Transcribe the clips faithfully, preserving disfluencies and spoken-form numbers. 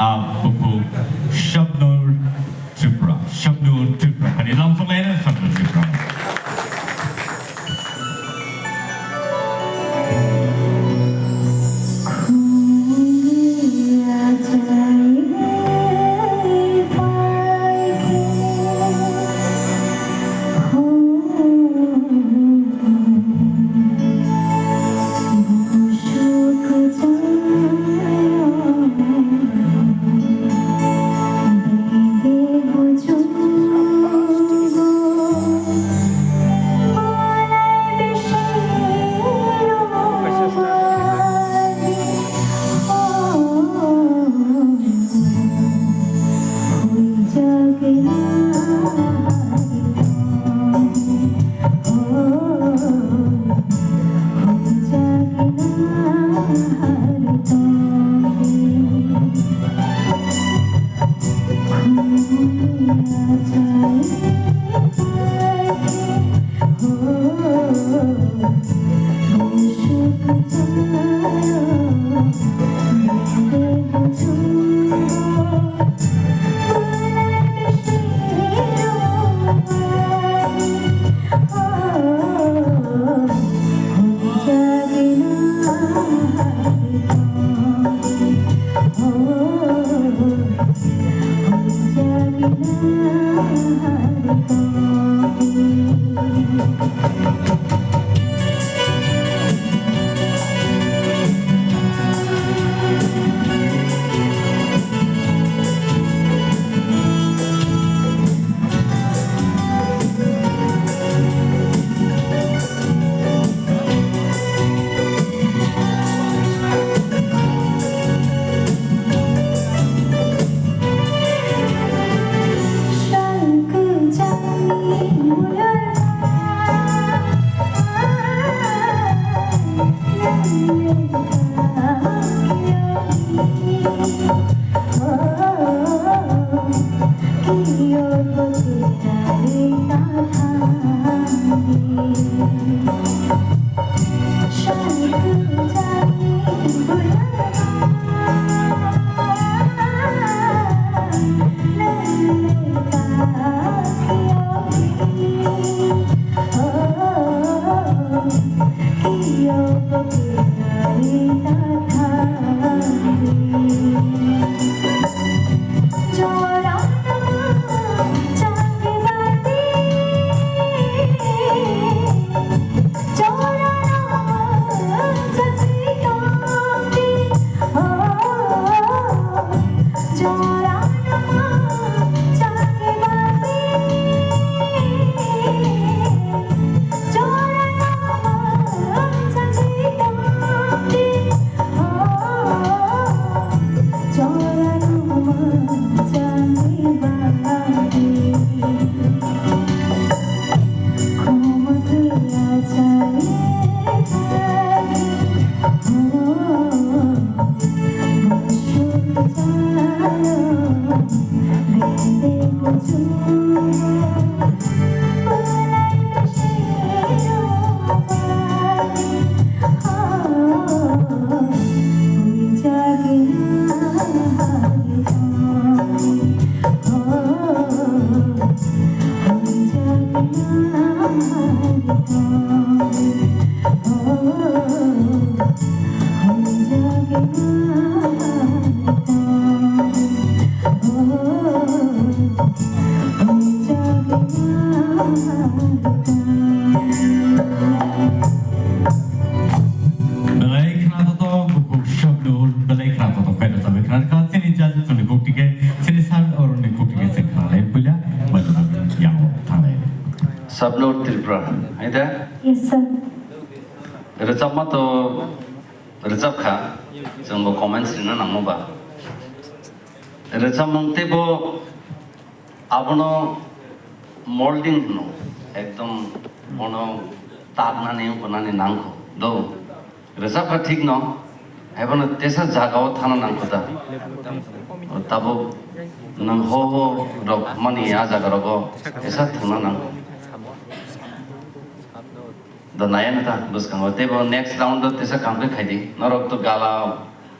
Ah, buku Shabnur Tripura, Shabnur Tripura. Ani lam song lain Shabnur Tripura. Belai khna to to, buku Shabnur, belai khna to to, khaina sabai khna kha, sini judge ni khuk tike, sini sir oro ni khuk tike, sini khna lai puila, baru yang thang lai. Shabnur Tripura, hai da? Yes, sir. Rwchapma to rwchap kha, chwngbo comments rina nangma ba. Rwchapmung teibo abono molding hwno, ekdom bono taknani, wngkuknani nangkho. Do, rwchapkha thikno, haiphano tesa jagao thangna nangkho da. Tabuk nwng ho ho rok mani a jagarogo tesa thangna nangkho. Da naya na ta bwskango. Teibo next round o tesa kam khe khaidi. Norok to gala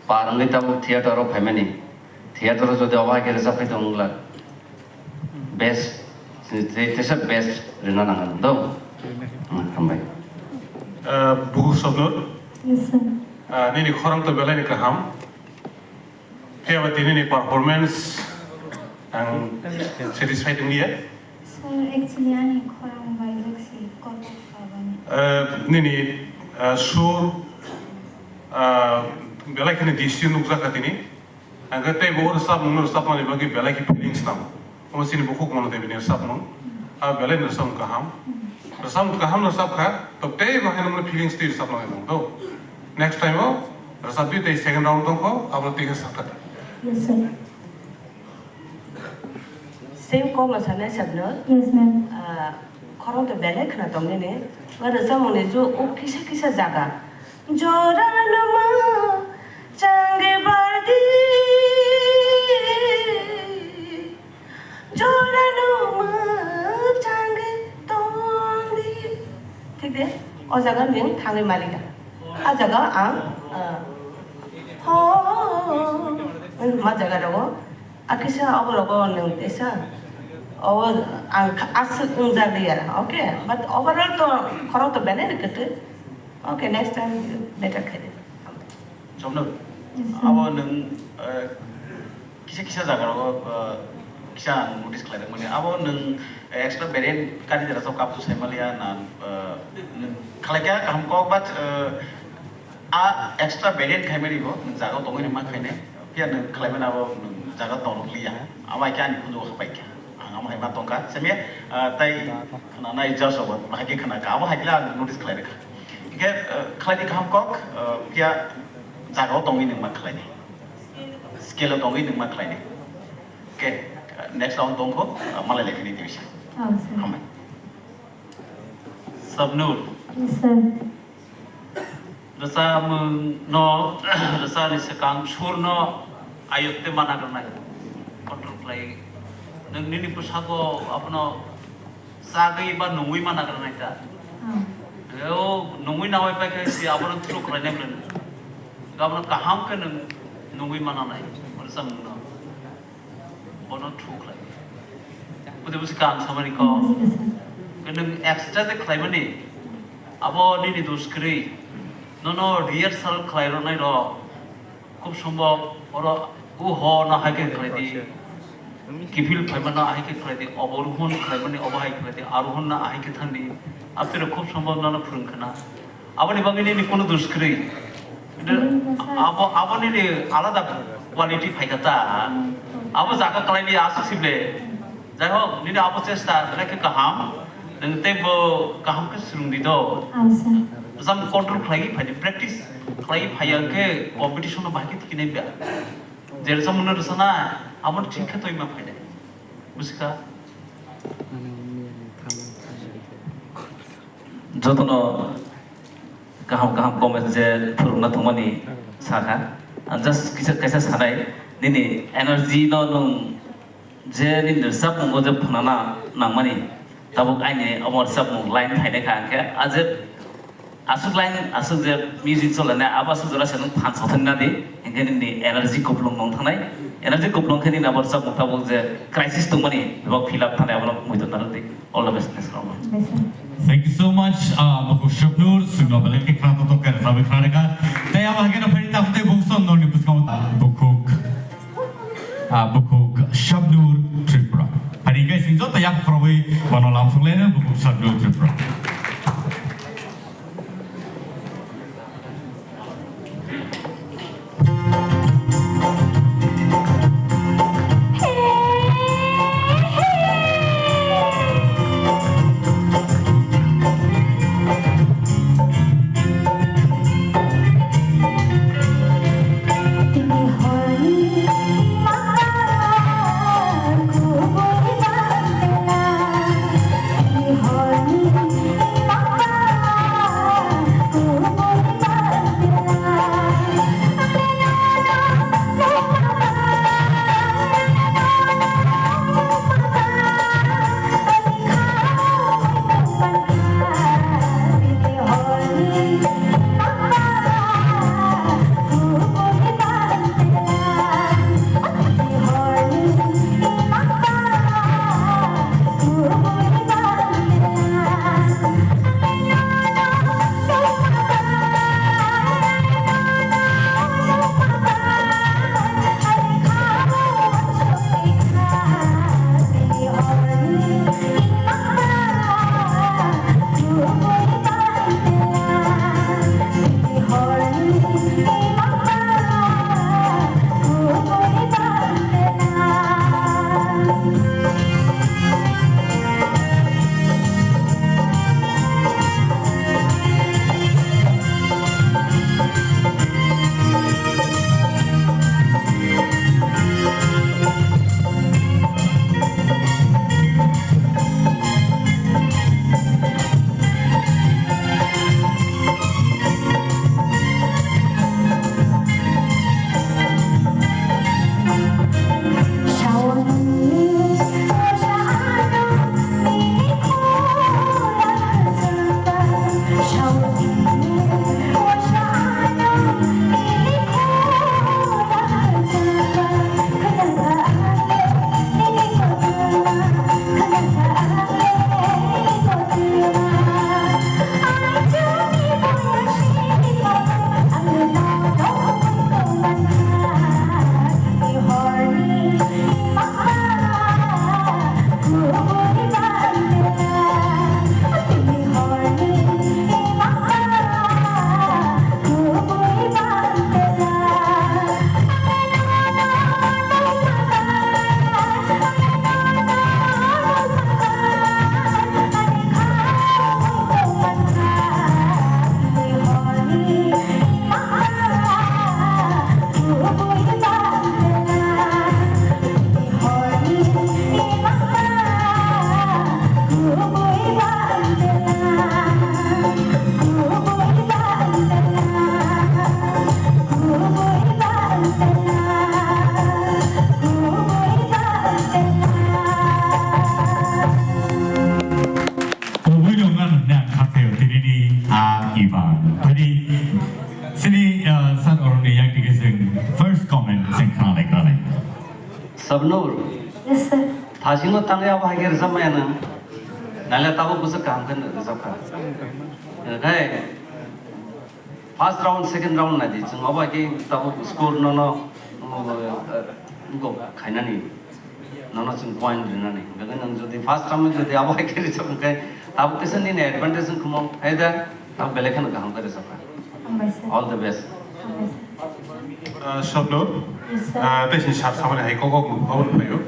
par wngwi tabuk theater o phaimani. Theater o jodi obo hai khe rwchap khai tong wngla, best, te-, teisa best rwna nang do. Hmm, hambai. Ah, Bukhuk Sobnur. Yes, sir. Ah, nini khorang to belai ni kaham. Phiya ba tini ni performance ang satisfied wngya. Sir, actually, ani khorang bai jak si kotor kabani. Ah, nini, ah, sur, ah, belai kheno distance nukjak kha tini. Ang khe tei bo rwchapmung no rwchapmani bagwi belai khe feelings nang. Omo chini bukhuk mano tei bini rwchapmung. A belai ni rwchapmung kaham. Rwchapmung kaham no rwchap kha, to tei bo haino feelings twi rwchapna nang do. Next time o rwchapdi tei second round tongkho, abo twi khe sakha. Yes, sir. Same kok no sanai Sobnur. Yes, ma'am. Ah, khorang to belai khna tong nini. Ba rwchapmung ni ju o kisa kisa jaga. Jora no ma changi bardi. Jora no ma changi tongdi. Thik de? O jaga ning thangwi maliya. A jaga ang, ah, ho, ma jaga rogo. A kisa obo rogo nung tesa. Obo ang kha-, aswk wngjakliya. Okay? But overall to khorok to belai rwkhe twi. Okay, next time better khaidi. Somno, yes, sir. Abo nung, eh, kisa kisa jaga rogo, eh, kisa ang notice khlai mani. Abo nung, eh, extra variant kani jara sok kapsu sai maliya na, eh, nung khlai kya kaham kok, but, eh, a extra variant khai mani bo nung jaga tongwi nung ma khainai. Phiya nung khlai mani abo nung jaga tong liya. Abo hai khe ani khunju hapai kha. Ang amo hai ma tongkha. Semiya, ah, tai khna nai judge rok bahai khe khna kha. Abo hai khe ang notice khlai rwkha. Hingkhe, ah, khlai di kaham kok, ah, phiya jaga o tongwi nung ma khlai di. Scale o tongwi nung ma khlai di. Okay, ah, next round tongkho, ah, malai lai khini tibisa. Oh, sir. Hambai. Sabnur. Yes, sir. Rwchapmung no, rwchapni swkang sur no ayuk tei mana rwnai. Control khlai. Nwng nini bwsako abono chagwi ba nungwi mana rwnai ta. Hmm. O nungwi nawai pai khe si abono through khlainai bwlai. Abono kaham khe nwng nungwi mana nai. Rwchapmung no. Bono thuk khlai. Budi bwswk ang samani kok. Budi bwswk. Khe nwng extra je khlaimani, abo nini dos kwrwi. Nono rehearsal khlai rwnai rok. Khub sombhob oro u ho no hai khe khlai di. Kiphil phaimano hai khe khlai di. Obo ruhon khlaimani obo hai khlai di. Aruhon no hai khe thang di. Apni rok khub sombhob nono phwrwng khna. Aboni bagwi nini kunu dos kwrwi. Abo, abo nini alada quality phaikha ta. Abo jaga kalaili aswk sible. Jai hok, nini abo chesta belai khe kaham. Nwng teibo kaham khe swrwngdi do. Jam control khlaiwi phaidi, practice khlaiwi phaiya khe competition no bahai khe tikinai ba. Jera samung no rwsana, abo thik khe toima phainai. Busikha? Jotono kaham kaham comment je phwrwngna thangmani sakha. Ang just kisa kaisa sanai, nini energy no nwng je nini rwchapmungo je phnana nangmani, tabuk aini omo rwchapmung line phainai kha, hwnkhe a je aswk line, aswk je music cholainai, abo aswk jora se nwng phan sothokna di, hwnkhe nini energy kupulung nung thangnai, energy kupulung khe nini abo rwchapmung tabuk je crisis tongmani, bebak fill up thangnai, abono muitu narwk di. All the best, next round. Thank you so much, uh, Bukhuk Shabnur, sungno belai khe khna totok khe rwchapwi khna rwkha. Tei abo hai kheno phai ta tei bungso norni bwskango Bukhuk, uh, Bukhuk Shabnur Tripura. Hari guys, joto yak khorobwi bono lamsuk laino Bukhuk Shabnur Tripura. Sabnur. Yes, sir. Thasingo tangwi abo hai khe rwchapmaya nang. Naile tabuk bwswk kaham khe rwchapkha. Hey, first round, second round naidi, chwng abo hai khe tabuk score nono, uh, go khainani. Nono chwng point rinani. Hwnkhe nwng jodi first round jodi abo hai khe rwchap hwnkhe tabuk kisa nini advantage wngkhumo. Hai da? Ang belai kheno kaham khe rwchapkha. Hambai sir. All the best. Hambai sir. Ah, Swapnur, yes, sir. Ah, tei sini sir samani hai kok kok obo phaio.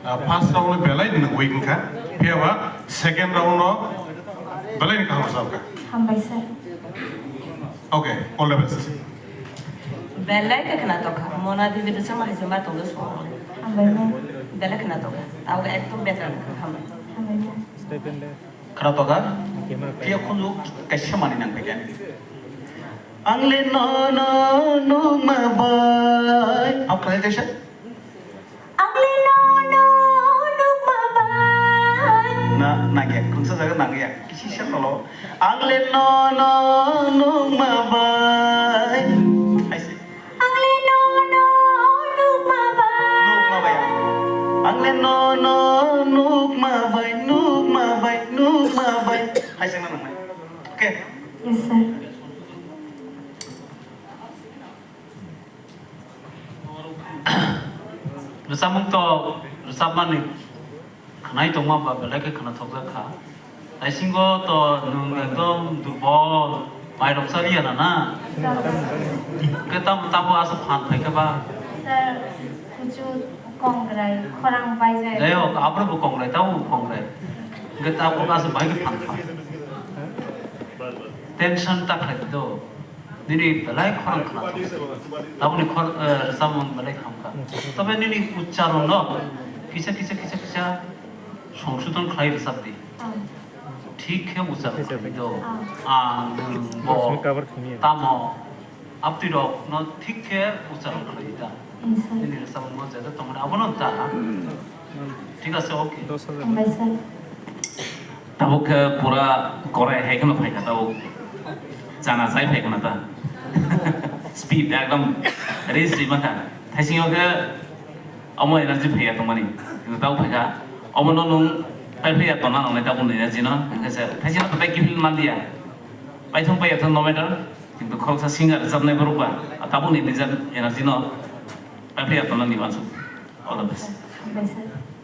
Ah, first round o belai ni weak wngkha. Phiya ba second round o belai ni kaham rwchapkha. Hambai sir. Okay, all the best. Belai khe khna tokha. Mona Devi rwchapma hai se ma tongdo song. Hambai ma'am. Belai khna tokha. Abo ekdom better wngkha. Hambai. Hambai ma'am. Khna tokha. Phiya khunju kaisa mani nang phaikha. Ang le no no nukma bai. Ang khlai kaisa. Ang le no no nukma bai. Na, nangya. Khungsa jaga nangya. Kisi sa tolo. Ang le no no nukma bai. Aise. Ang le no no nukma bai. Nukma bai. Ang le no no nukma bai, nukma bai, nukma bai. Hai sengna nang mai. Okay. Yes, sir. Rwchapmung to rwchapmani. Khwnai tongma ba belai khe khwnathokjak kha. Taisingo to nwng ekdom durbol, mairok chaliya na na? Hwnkhe tamo tamo aswk phan phaikha ba? Sir, kuchu kongrai, khorang baijak. Jai hok, abro bo kongrai, tamo bo kongrai. Hwnkhe tamo aswk bahai khe phan pha. Tension ta khlai do. Nini belai khorang khwnathok. Tabukni khor-, eh, rwchapmung belai hamkha. Tobe nini uchcharon no kisa, kisa, kisa, kisa songsodhon khlai rwchap di. Thik khe uchcharon khlai do. Ang, nwng, bo, tamo. Abtwi rok no thik khe uchcharon khlai da. Nini rwchapmung no jeta tongmani abono ta. Thik ase, okay. Hambai sir. Tabuk khe pura korai hai kheno phaikha tabuk. Chana chai phaikha na ta. Speed ekdom race rima kha. Thaisingo khe omo energy phaiya tongmani. Kintu tabuk phaikha. Omo no nwng pai phaiya tongna nangnai tabuk ni energy no. Hwnkhe se thaisingo tai kiphil manliya. Paithung paiya thung no matter. Kintu khoroksa singer rwchapnai borok ba tabuk ni nijak energy no pai phaiya tongna ni uansuk. All the best.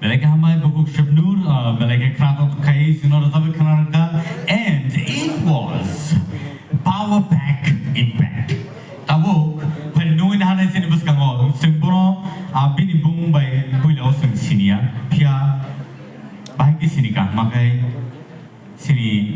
Belai khe hambai bukuk Swapnur, ah, belai khe khwnathok khai sino rwchapwi khwna rwkha. And it was Power Pack Impact. Tabuk, phai nungwi nahanai sini bwskango, chwng bono, ah, bini bumung bai puila o chwng siniya. Phiya, bahai khe sini kaham khe, sini